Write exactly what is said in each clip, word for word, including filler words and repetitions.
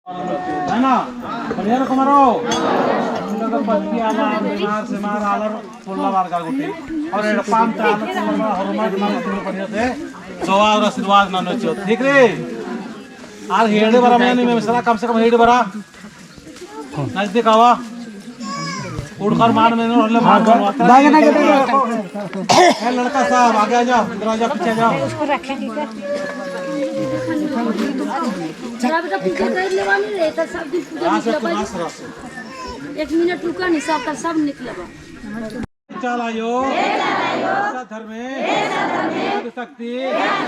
है ना? बढ़िया रखो मारो। हम लोग पत्ती आला, बीमार से मार आलर, पोल्ला बारगा गुटी। और एड़पा ता आलर, पोल्ला बारगा, होरमर, होरमर, बढ़िया से। दुआ और आशीर्वाद ननो चिओ। ठीक रे? आर हेड़े बरा में नहीं, में सरा कम से कम हेड़े बरा। नजदीक आवा। उड़कर मान में नोर ले मान, मान, मान। दागे, दागे, दागे। ए लड़का साहब, आगे आ जाओ, इधर आ जाओ, पीछे आ जाओ। उसको रखेंगे क्या? जब तक पीछे कर लेवा नहीं रहता, सब दिन पूजा रास निकला रखो, भाई। रास, रास। एक मिनट रुका नहीं, सब का सब निकला बा। चाला आयो, चाला आयो। सत धर्मे, सत धर्मे। शक्ति,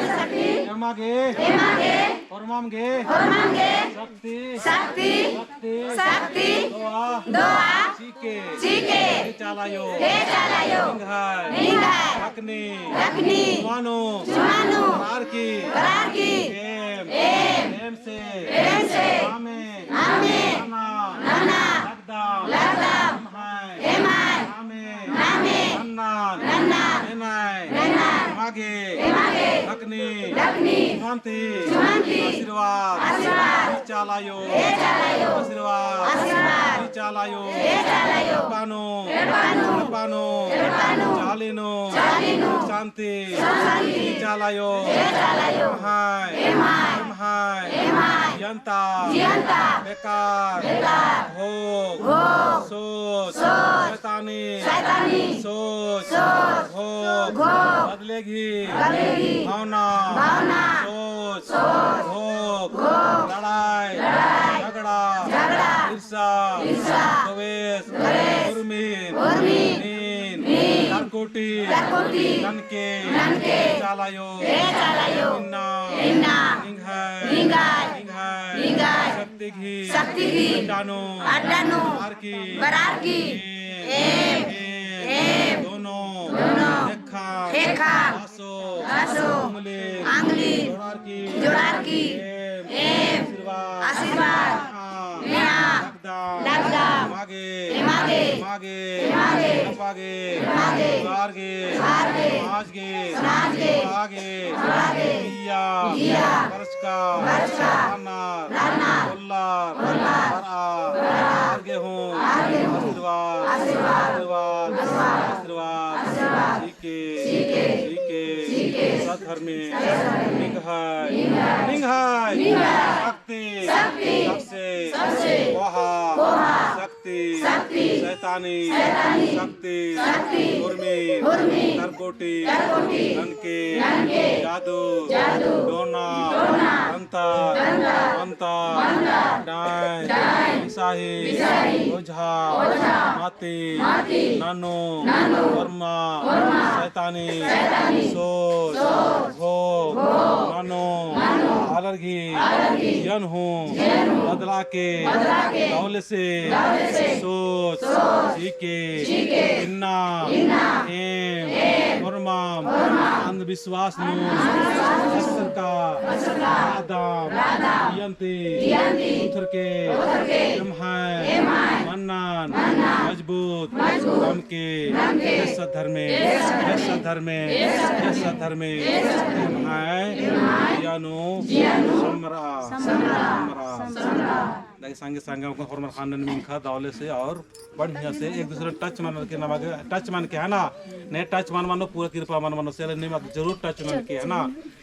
शक्ति। एमा गे, एमा गे। होरमम गे, होरमम गे। शक्ति, शक्ति। शक्ति। शक्ति। दोआ। दोआ। चीके। चीके। हे चाला आयो। हे चाला आयो। निंग्है। निंग्है। ढकनी। ढकनी। चुमानो। चुमानो। बरार की। बरार की। एम। एम। एम से। एम से। आमे। आमे। नना। नना। लगदम। लगदम। एम्है। एम्है। नामे। नामे। नन्ना। नन्ना। एन्नै। एन्नै। एमा गे। एमा गे। ढकनी। ढकनी। चुमन्ती। चुमन्ती। आशीर्वाद। आशीर्वाद। हे चाला आयो। हे चाला आयो। आशीर्वाद। आशीर्वाद। हे चाला आयो। हे चाला आयो। एड़पा नू। एड़पा नू। एड़पा नू। एड़पा नू। चाली नू। चाली नू। शांति। शांति। हे चाला आयो। हे चाला आयो। एम्है। एम्है। एम्है। एम्है। जियन्ता। जियन्ता। बेकार। बेकार। भोग। भोग। सोच। सोच। शैतानी। शैतानी। सोच। सोच। भोग। भोग। बदलेगी। बदलेगी। भावना। भावना। सोच। सोच। भोग। भोग। लड़ाई। लड़ाई। झगड़ा। झगड़ा। ईर्ष्या। ईर्ष्या। द्वेष। द्वेष। उर्मिन। उर्मिन। नीन। नीन। तरकोटी। तरकोटी। ननके। ननके। चाला आयो। हे चाला आयो। इन्ना। इन्ना। निंग्है। निंग्है। निंग्है। निंग्है। शक्ति गही। शक्ति गही। अड्डा नू। अड्डा नू। बरार की। बरार की। एम। एम। एम। एम। दोनों। दोनों। ख़ेक्खम। ख़ेक्खम। आसो। आसो। अंगली। अंगली। जोड़ार की। जोड़ार की। एम। एम। आशीर्वाद। आशीर्वाद। हाँ। नेहा। लगदम। लगदम। एमा गे। एमा गे। एमा गे। एमा गे। एड़पा गे। एड़पा गे। बरार गे। बरार गे। समाज गे। समाज गे। बड़ा गे। बड़ा गे। जिया। जिया। बरचका। बरचका। रअनर। रअनर। पोल्लर। पोल्लर। बरआ। बरआ। आर गे हूँ। आर गे हूँ। आशीर्वाद। आशीर्वाद। आशीर्वाद। आशीर्वाद। आशीर्वाद। चीके। चीके। चीके। चीके। सत धर्मे। सत धर्मे। निंग्है। निंग्है। निंग्है। निंग्है। शक्ति। शक्ति। सबसे। सबसे। कोहा। कोहा। शक्ति। शक्ति। शैतानी। शैतानी। शक्ति। शक्ति। उर्मी। उर्मी। तरकोटी। तरकोटी। ननके। ननके। जादू। जादू। डोना। डोना। तंतर। तंतर। मंतर। मंतर। डाइन। डाइन। बिसाही। बिसाही। ओझा। ओझा। माती। माती। ननू। ननू। होरमा। होरमा। शैतानी। शैतानी। सोच। सोच। भोग। भोग। मनो। मनो। आलर गही। आलर गही। जियन हूँ। जियन हूँ। बदलाके। बदलाके। दव ले से। दव ले से। सोच। सोच। चीके। चीके। इन्ना। इन्ना। एम। एम। होरमाम। होरमाम। अंधविश्वास नू। अंधविश्वास नू। असरका। असरका। रअदम। रअदम। जियन ती। जियन ती। उथरके। उथरके। एम्है। एम्है। मन्नन। मन्नन। मजबूत। मजबूत। नमके। नमके। हे सत धर्मे। हे सत धर्मे। हे सत धर्मे। एम्है। एम्है। जिया नू। जिया नू। समरआ। समरआ। समरआ। समरआ। दाई संगे संगे ओकर होरमर खानन मिंखा दव ले से और बढ़िया से एक दूसरे touch मनो के नमा गे touch मनो के है ना, ने touch मनो मनो पूरा कृपा मनो मनो से ले निमा जरूर touch मनो के है ना।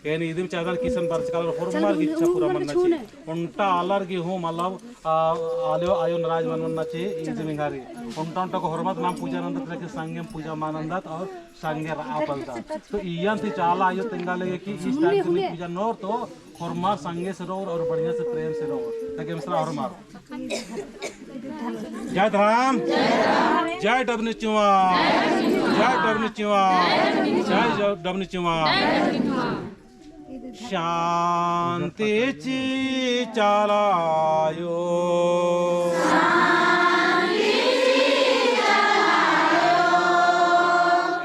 एन इदिम चादर किसन बरचका आलर होरमर गही इच्छा पूरा मन्ना चाही। ओन्टा आलर गही हूँ मतलब, आ, आयो आयो नाराज मनो मन्ना चाही। इदिम एंग्है रई ओन्टा ओन्टा को होरमर नाम पूजा नन्दत लेकिन संगेम पूजा मनो नन्दत और संगे रआ बलदत। तो इयन ती चाला आयो तेंगा लगे कि इस time से पूजा नोर तो होरमर संगे से रओर और बढ़िया से प्रेम से रओर। ताकि एम सरा होरमर। जय धरम। जय डबनी चुआ। जय डबनी चुआ। जय डबनी चुआ। शांति ची चाला आयो।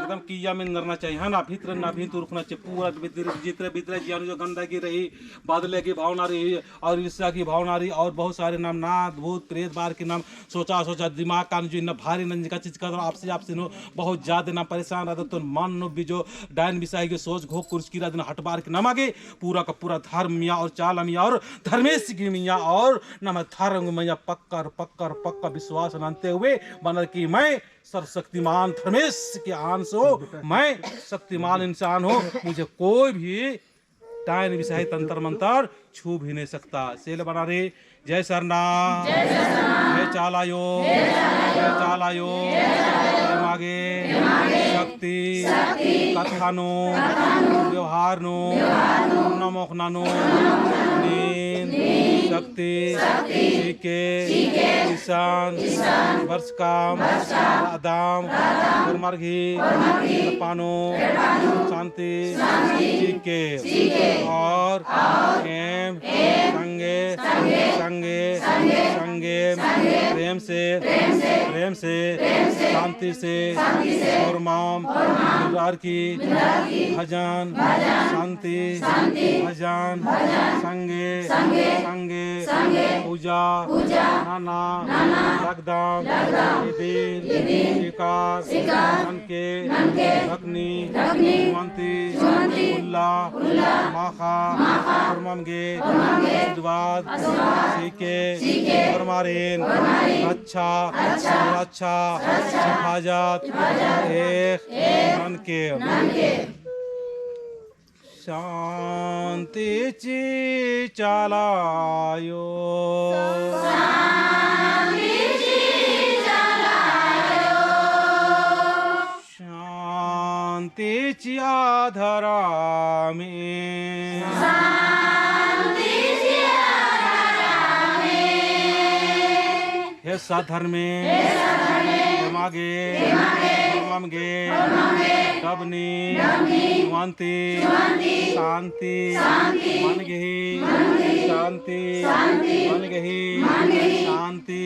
एकदम किया में नरना चाहिए, है ना? भीतर ना भीतर उरखना चाहिए, पूरा भीतर, जितने भीतर जिया नू जो गंदगी रही, बदले की भावना रही, और ईर्ष्या की भावना रही, और बहुत सारे नाम नाद, भूत, प्रेत, बार की नाम सोचा, सोचा दिमाग का जो इन्ना भारी नंजका चीज का, आपसी, आपसी नू बहुत ज्यादा नाम परेशान रहता, तो मन नू भी जो डायन बिसाही की सोच घोख कुर्स की रहता, हटबार की नाम आगे पूरा का पूरा धर्म मइय्याँ और चाला मइय्याँ और धर्मेस गही मइय्याँ और नाम धर्म मइय्याँ पक्का, पक्का, पक्का विश्वास नन्ते हुए बअनर कि मैं सर्वशक्तिमान धर्मेस के अंश हूँ, मैं शक्तिमान इंसान हूँ, मुझे कोई भी डायन बिसाही तंत्र मंत्र छू भी नहीं सकता। सेले बअना रे, जय सरना, जय चाला आयो, जय चाला आयो, एमागे शक्ति, कत्था नू, व्यवहार नू, नमोखना नू, नीन शक्ति, चीके, इसन, बरचकम, रअदम, होरमर गही, एड़पा नू, शांति, चीके, और एम संगे, संगे, संगे, प्रेम से, प्रेम से, शांति से, होरमम, मिलरअर की, भजन, शांति, भजन, संगे, संगे, पूजा, नना, लगदम, इदिन, सिकार, ननके, दखनी, जुवंती, उल्ला, माखा, होरमम गे, आशीर्वाद, चीके, होरमारिन, अच्छा, अच्छा, हिफाजत, एख़, ननके। शांति ची चाला आयो। शांति चिआ धरमे। हे सत धर्मे, एमा गे, होरमम गे, डबनी, जुवंती, शांति, मन गही, शांति, मन गही, शांति,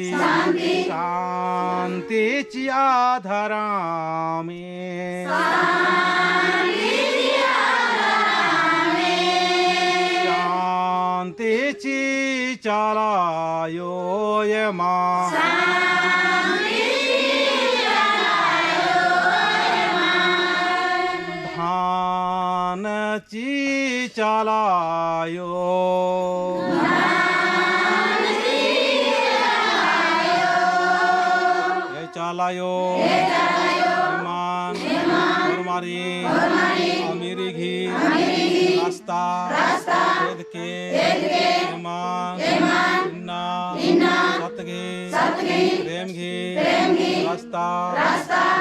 शांति चिआ धरमे। शांति ची चाला आयो एमा। धान ची चाला आयो। चाला आयो, एमन, होरमारिन, अमीरी गही, रस्ता, एदके, एमन, इन्ना, सत गही, प्रेम गही, रस्ता,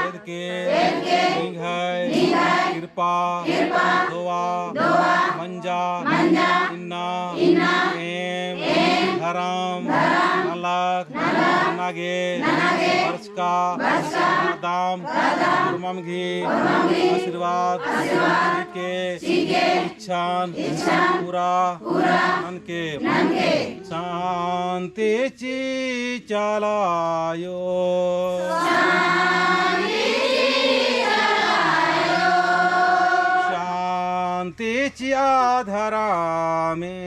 एदके, निंग्है, कृपा, दोआ, मंजा, इन्ना, एम, धरम, नलख, नना गे, बरचका, रअदम, होरमम गही, आशीर्वाद, चीके, इच्छन, पूरा, ननके। शांति ची चाला आयो। शांति चिआ धरमे।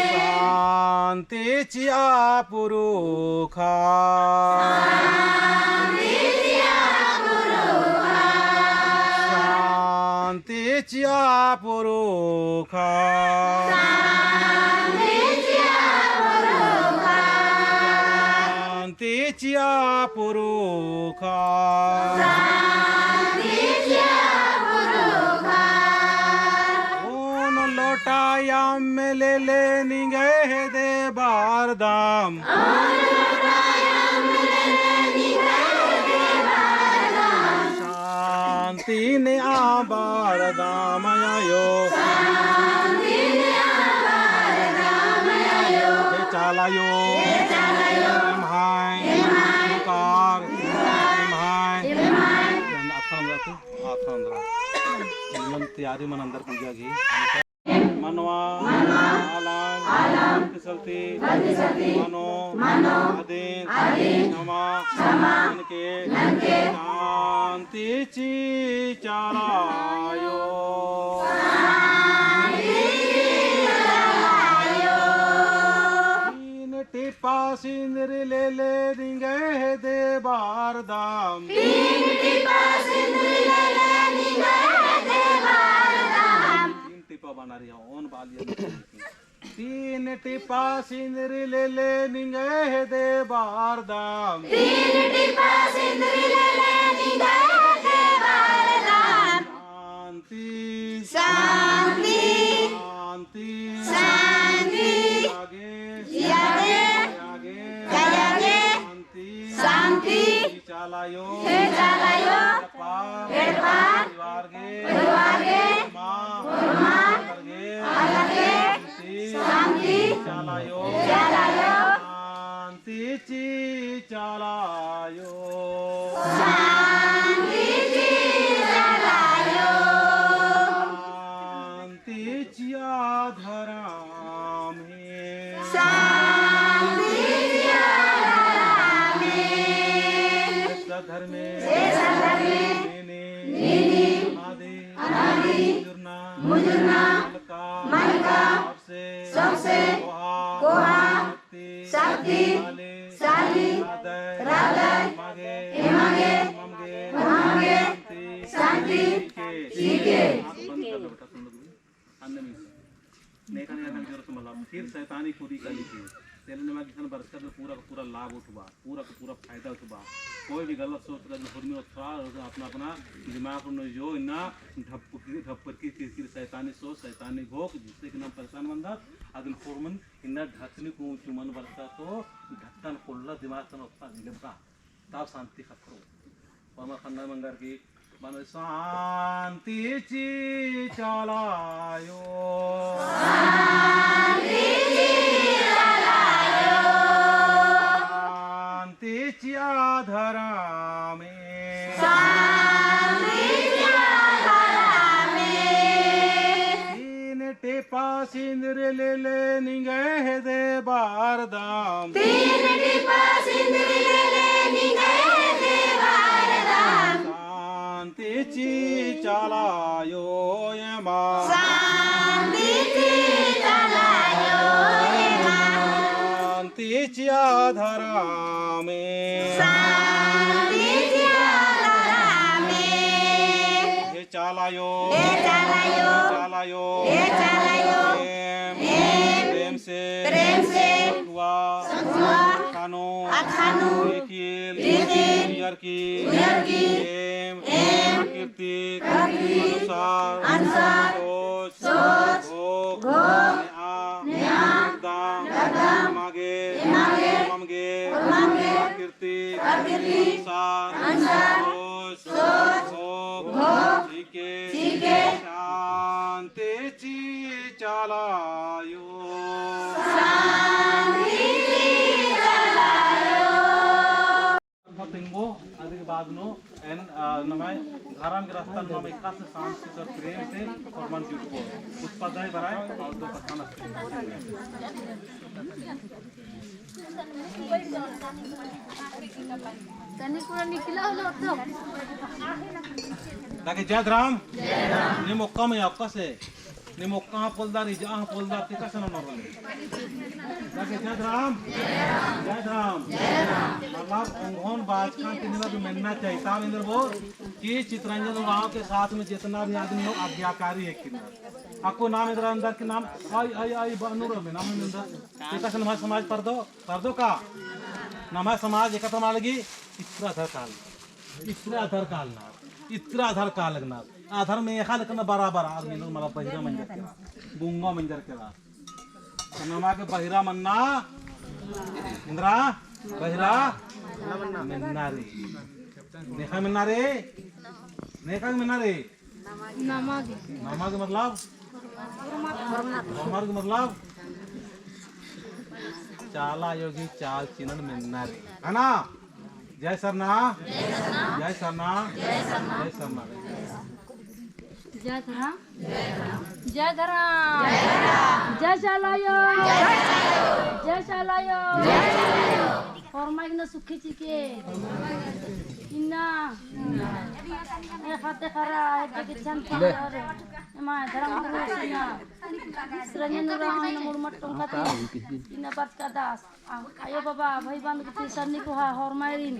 शांति चिआ पुरुखा। शांति चिआ पुरुखा। शांति चिआ पुरुखा। ओन लोटा अम्म लेले निंग्है हेद्दे बरदम। शांति नेआ बरदम आयो। हे चाला आयो। एम्है। पुकार। एम्है। अथन रतु। अथन रतु। मन तैयारी मन अंदर पूजा गही। मनवा, मनवा, आलम, आलम, गलती सलती, गलती सलती, मनो, मनो, अदिन, अदिन, क्षमा, क्षमा, ननके, ननके, शांति चिआ चाला आयो। तीन टिपा सिंदरी लेले निंग्है हेद्दे बरदम। तीन टिपा सिंदरी लेले निंग्है हेद्दे बरदम। तीन टिपा बना रही है, ओन बालिया। तीन टिपा सिंदरी लेले निंग्है हेद्दे बरदम। तीन टिपा सिंदरी लेले निंग्है हेद्दे बरदम। शांति, शांति, शांति, शांति। आगे, आगे, आगे, आगे। शांति, शांति। चाला आयो, चाला आयो। एड़पा, एड़पा। परिवार गे, परिवार गे। माँ, माँ। अलगे, अलगे। शांति, शांति। चाला आयो, चाला आयो। शांति चिआ चाला आयो। शांति चिआ चाला आयो। शांति चिआ धरमे। शांति चिआ धरमे। एकता धरमे। एकता धरमे। नीनी। नीनी। अनादि। अनादि। मुजुरना। मुजुरना। मलका। मलका। सबसे। सबसे। कोहा। कोहा। शक्ति। शक्ति। साली। साली। रादय। रादय। मागे। मागे। ममगे। ममगे। शांति। शांति। चिके। चिके। आँख बंद कर लो बेटा, तुम लोग भी। अन्ने में से। नेका नेका जरूरत मला। फिर शैतानी खुदी का लिखी। तेरे नमा किसन बरस का पूरा का पूरा लाभ उठबा। पूरा का पूरा फायदा उठबा। कोई भी गलत सोच रहा, जो हुरमी उठा, अपना, अपना दिमाग में जो इन्ना ढपकी, ढपकी, किरकिर, शैतानी सोच, शैतानी भोग, जिससे कि नाम परेशान मंदा, अदिन कोरमन इन्ना ढकनी को चुमन बरसा तो ढक्कन खोलना दिमाग तन उत्ता निकलता, तब शांति खतरो। और मैं खन्ना मंगर की माने शांति चिआ चाला आयो। शांति चिआ चाला आयो। शांति चिआ धरमे। शांति चिआ धरमे। तीन टिपा सिंदरी लेले निंग्है हेद्दे बरदम। तीन टिपा सिंदरी लेले निंग्है हेद्दे बरदम। शांति चिआ चाला आयो एमा। शांति चिआ चाला आयो एमा। शांति चिआ धरमे। शांति चिआ धरमे। हे चाला आयो। हे चाला आयो। चाला आयो। हे चाला आयो। एम। एम। प्रेम से। प्रेम से। सखुआ। सखुआ। अतखानु। अतखानु। टिकिल। टिकिल। उयरकी। उयरकी। एम। एम। प्राकृतिक। प्राकृतिक। अनुसार। अनुसार। सोच। सोच। भोग। भोग। नेआ। नेआ। एकदम। एकदम। मागे। मागे। मागे। मागे। प्राकृतिक। प्राकृतिक। अनुसार। अनुसार। सोच। सोच। भोग। भोग। चिके। चिके। शांति चिआ चाला आयो। शांति चिआ चाला आयो। तिंगो, अदिक बाद नू एन, अ, नम्है धरम गृहस्थन नम एकासे शांति से प्रेम से फरमान जुटबो। पुष्पा दाई बरआ और दो कत्था नस्ते। तनी पूरा निकला होलो तो। ताकि जय धरम। नीम ओक्का में ओक्का से। नीम ओक्का पोल्लदर, इजा पोल्लदर, ते कसन ननोर होले। ताकि जय धरम। जय धरम। मतलब, ओंगोन बाचकन तिंगना जो मेन्ना चाहिए। ताम एन्देर बओ कि चितरंजन उराँव के साथ में जितना भी आदमी हो, आज्ञाकारी है कि ना। अक्कु नाम एन्देर अंदर के नाम, आई, आई, आई, बनुर में नाम एन्देर। ते कसन नम्है समाज परदो। परदो का? नम्है समाज एकत्र मना लगी, इतरा आधार काल। इतरा आधार काल ना। इतरा आधार काल लगना। आधार में एखा लगना बराबर, आर मिलो मला बहिरा मंजर केरा। गुंगा मंजर केरा। तो नमा गे बहिरा मन्ना, एन्देरा, बहिरा मन्ना रे। नेखा मन्ना रे? नेखा मन्ना रे? नमा गे। नमा गे मतलब? होरमर गे मतलब? चाला आयो गही चाल चिअनर मेन्ना रे। है ना? जय सरना। जय सरना। जय सरना। जय धरम। जय धरम। जय चाला आयो। जय चाला आयो। होरमा इन्ना सुखी चिके। इन्ना। ए खाते खरा, ए के छन और ए मा धरम गुरु इन्ना। रंजन राम इन्ना मुड़मट टोंका ती। इन्ना बरचकादस। आ, आयो बाबा, भाई बंद के तीसर निको हा, होरमारिन।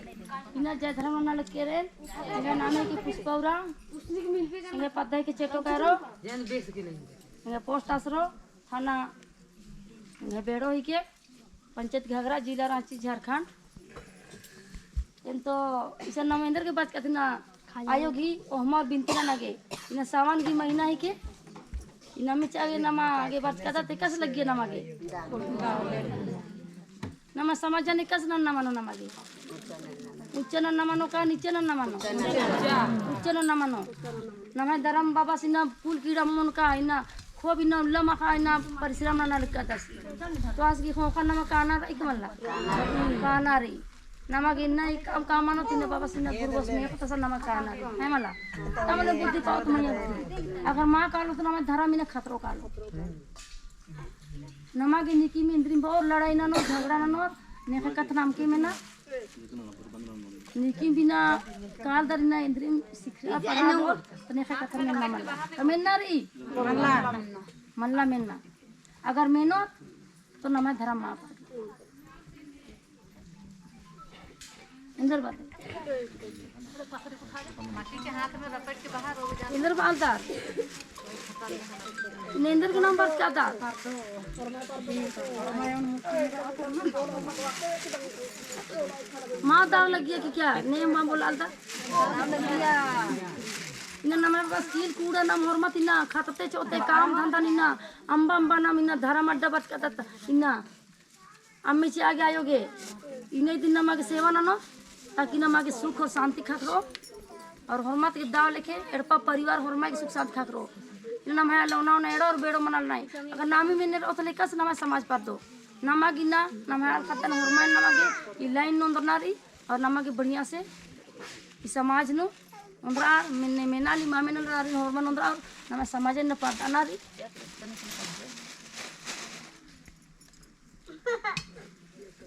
इन्ना जय धरम नना लगे रे। एंग्है नामे के पुष्पा उराँव। एंग्है पद्दा हिके चेटो कैरो। एंग्है पोस्ट आसरो, थाना एंग्है बेड़ो हिके, पंचायत घाघरा, जिला राँची, झारखंड। एन तो इसन नाम एन्देर गे बरचकादत ना आयो गही ओहमा बिनती नना गे। इन्ना सावन गही महीना हिके। इन्ना मिचा गे नमा गे बरचकादत एकासे लग्गिया नमा गे। नमा समाजन एकासे नन्ना मनो नमा गे। उच्चा नन्ना मनो का नीचा नन्ना मनो? उच्चा नन्ना मनो। नम्है धरम बाबस इन्ना कुल कीड़ा मनो का इन्ना खूब इन्ना उल्ला माख़ा इन्ना परिश्रम नना लग्गादस। तो आस गही ख़ोख़ा नमा काना रई का मल्ला? काना रई। नमा गे इन्ना ई काम काम मनो ती इन्ना बाबस इन्ना गुरुस नेख़ोत असन नमा काना रई। है मला? तमने बुद्धि पाओत मइय्याँ बुद्धि। अगर मा कालोत तो नमा धरम इन्ना खतरो कालोत। नमा गे नीकिम इन्द्रिम बओर लड़ाई ननोर, झगड़ा ननोर, नेख़य कत्था नमके मेना। नीकिम बिना कालदर इन्ना इन्द्रिम सिखरा पड़ा ननोर, तो नेख़य कत्था मेना मल्ला। तो मेना रई? मल्ला। मल्ला मेना। अगर मेनोत, तो नम्है धरम माफ। एन्देर बअदर। एन्देर बअदर। इन्ना एन्देर गे नाम बरचकादर। मा दव लग्गिया कि क्या? नेम मा बोलालदर। इन्ना नम्है बस कील कूड़ा नाम होरमत इन्ना खतते चोते काम धंधा इन्ना अम्बा अम्बा नाम इन्ना धरम अड्डा बरचकादत इन्ना। अम्मी चिआ गे आयो गे, इन्ना इदिन नमा गे सेवा ननो, ताकि नमा गे सुख और शांति ख़क्खरो, और होरमत गे दव लेखे एड़पा परिवार होरमा गे सुख शांति ख़क्खरो। इन्ना नम्है लौना ओना एड़ो और बेड़ो मनाल नाई। अगर नामी मेन्ने रओ तो लेकस नमा समाज परदो। नमा गे इन्ना, नम्है आल ख़द्दन होरमा नमा गे, ई लाइन नू ओन्दरना रई, और नमा गे बढ़िया से, ई समाज नू ओन्दरआ, मेन्ने मेनाली, मा मेनाल रई, होरमा नू ओन्दरआ, और नमा समाज नू परदना रई।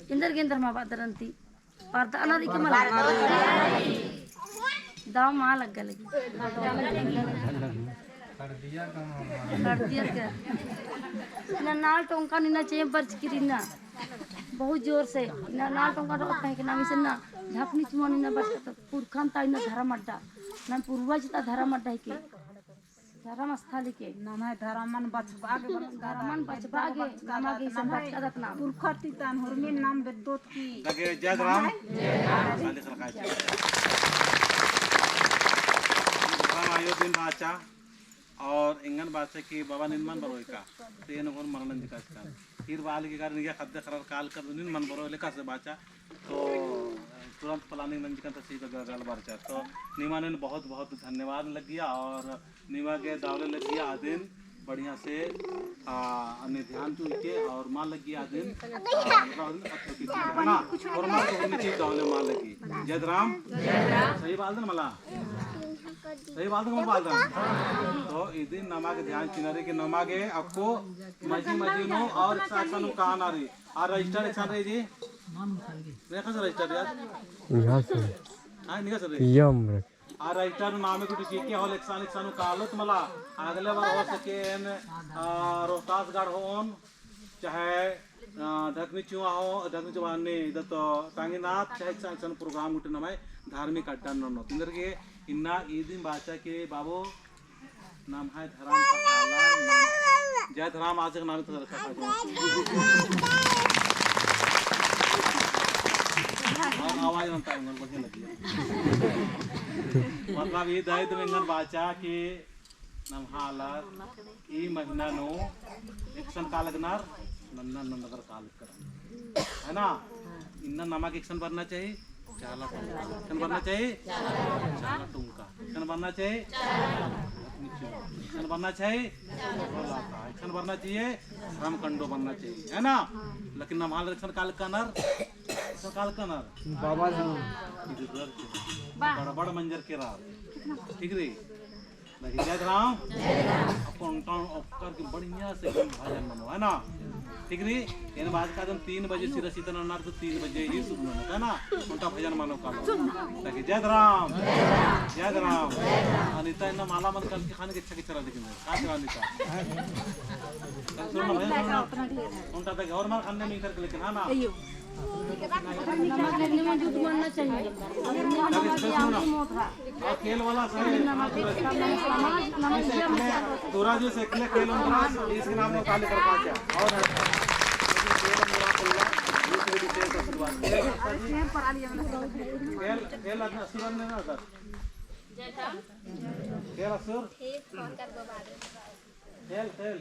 एन्देर गे एन्देर मा बअदर अन्ती। परदना रई कि मला? दव मा लग्गा लगी। खड़दियर का। इन्ना नाल टोंका इन्ना चेंप बरचकी रई इन्ना। बहुत जोर से। इन्ना नाल टोंका रओ ताही के नाम इसे इन्ना ढकनी चुआ इन्ना बरचकादत पुरखन ता इन्ना धरम अड्डा। नाम पूर्वज ता धरम अड्डा हिके। धरम स्थल हिके। नम्है धरमन बछबआ गे बरचकादत। धरमन बछबआ गे, नमा गे इसन बरचकादत नाम। पुरखर ती तन होरमिन नाम बेद्दोत की। लगे जय धरम। धरम आयो दिन बाचा। और एंगन बाचा कि बाबा निन मल बरओय का। ते एन होर मल नंजकन। फिर बाल की कार निंग्है ख़द्द ख़र्रर काल कर निन मल बरओय लेकासे बाचा। तो तुरंत planning नंजकन तो सीधा गल बरचा। तो निमा नू बहुत बहुत धन्यवाद लग्गिया और निमा गे दव ले लग्गिया अदिन बढ़िया से, आ, अन्ने ध्यान चुन के और मा लग्गिया अदिन, आ, मतलब अदिन अच्छो की चीज है ना? और मा तो उन्नी चीज दव ले मा लग्गी। जय धरम। सही बात है ना मला? सही बात है ना मला? तो इदिन नमा गे ध्यान चिअना रई कि नमा गे अक्कु मझी मझी नू और एकसन एकसन नू काना रई। आ register एकसन रई जी? रेखा से register यार? यहाँ से। हाँ, निका से रई। यम रख। आ register नू नामे कुटी चिके होले एकसन एकसन नू कालोत मला। अगले बार हो सके एन, आ, रोहतासगढ़ होओन, चाहे, आ, ढकनी चुआ हो, ढकनी चुआ ने, इधर तो टांगीनाथ, चाहे एकसन एकसन program उठे नम्है धार्मिक अड्डा नू ननोत। एन्देरगे इन्ना इदिन बाचा के बाबू, नम्है धरम ता आलर नाम, जय धरम आजक नाम तो रखा था। और आवाज बनता है, बढ़िया लगी। मतलब, ई दई तो एंगन बाचा कि नम्है आलर ई महीना नू एकसन कालगनर, नन्ना नन्ना नगर काल है ना? इन्ना नमा गे एकसन बरना चाही, चाला टोंका। एकसन बरना चाही, चाला टोंका। एकसन बरना चाही, एकसन बरना चाही, एकसन बरना चाही, धरम कंडो बरना चाही, है ना? लेकिन नम्है आलर एकसन कालगनर, एकसन कालगनर। बाबा जी। बड़ बड़ मंजर केरर। ठीक रई। जय धरम। जय धरम। अपन ओन्टा ओक्कर की बढ़िया से भजन मनो, है ना? ठीक रई? एन बाचकन तीन बजे सिरा सीतन अन्नार तो तीन बजे ही शुरू मनो, है ना? ओन्टा भजन मनो कालो। ताकि जय धरम। जय धरम। अनिता इन्ना माला मन कल की खाने की इच्छा की चला लेकिन। का चला अनिता? सुन ना, भजन सुन ना। ओन्टा ताकि और मार खाने में इधर के लेकिन, है ना? अरे, सुनो ना। और खेल वाला सही। थोड़ा जो से खेल, खेल वाला, इसके नाम में काले कर पाचा। और खेल, खेल असुर ने ना कर। खेल असुर। खेल, खेल।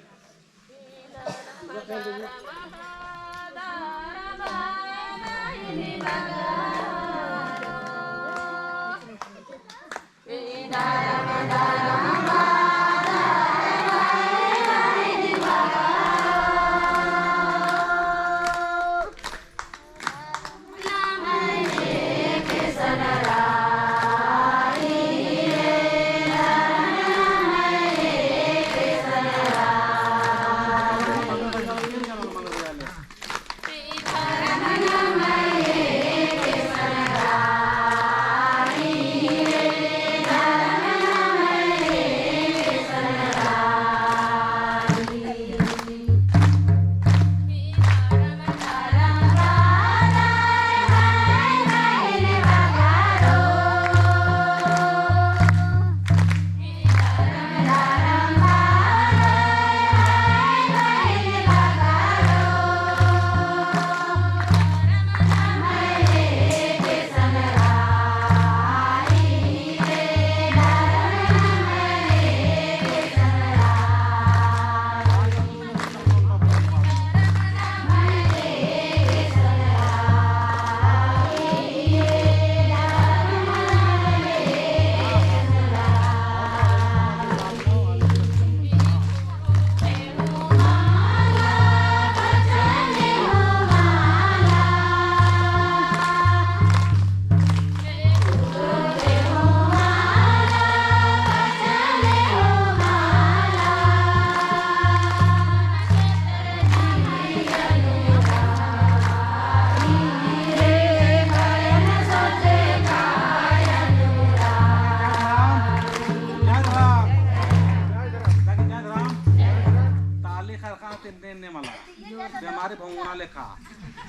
ताली खरखा तिन्ने ने मला। बेमारी भंगुरा लेखा।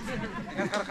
एका खरखा